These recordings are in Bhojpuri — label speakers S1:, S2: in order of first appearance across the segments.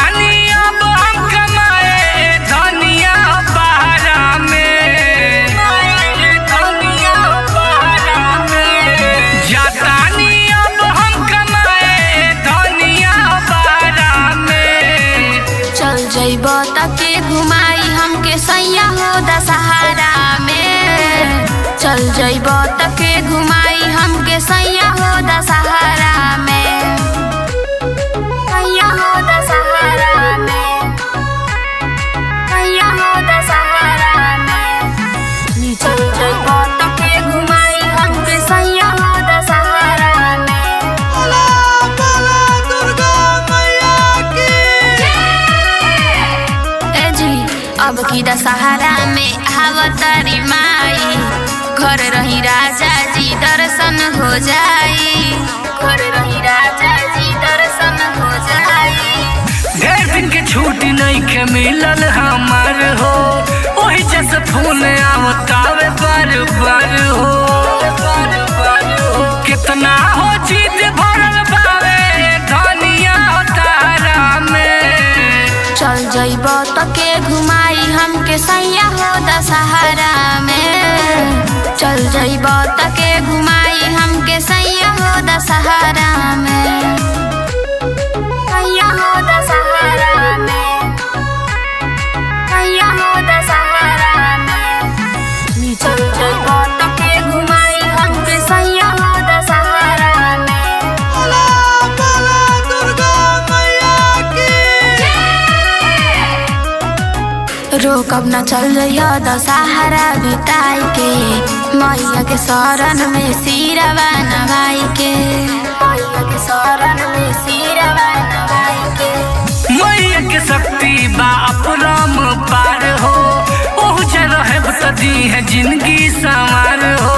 S1: जातानी अब हम कमाए धनिया बहरा में, धनिया बहरा में। जातानी अब हम कमाए धनिया बहरा में।
S2: चल जइब तके घुमाई हमके सैया हो दशहरा में। चल जइब तके घुमाई हमके सैया हो दशहरा में। सैया हो दशहरा में, सैया हो दशहरा में। चल जइब तके घुमाई हमके सैया हो दशहरा में।
S3: बोला बोला दुर्गा मैया की।
S2: ए जी अब की दशहरा में आवतारी माई, घर रही राजा जी दर्शन हो जाई। घर रही राजा जी दर्शन हो जाई।
S1: ढेर दिन के छुट्टी नहीं के मिलल हमार हो, ओही जैसे फोन आवतावे बार बार हो, बार बार हो। कितना हो जीत भरल बावे धनिया तारा में।
S2: चल जइब तके घुमाई हमके सैया हो दशहरा में। चल जइब तके घुमाई हमके सैया हो दशहरा में। सैया हो दशहरा में, सैया हो दशहरा में। चल जइब तके घुमाई हमके सैया हो दशहरा में।
S3: बोला बोला दुर्गा मैया की।
S2: रोकब न चल जइह दशहरा बिताई के, मैया के शरण में सिरवा नवाई के। मैया के शरण में सिरवा नवाई के।
S1: मैया के शक्ति बा अपराम पार हो, ओहु जे रहब त दी है जिंदगी संवार हो,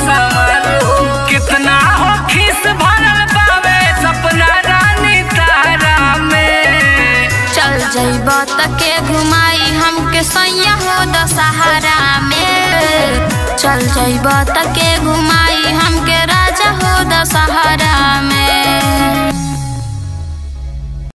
S1: संवार हो। कितना हो खीस भरल बावे सपना रानी तारा में।
S2: चल जइब तके घुमाई हमके सैया हो दशहरा में। चल जइब तके घुमाई हमके राजा हो दशहरा में।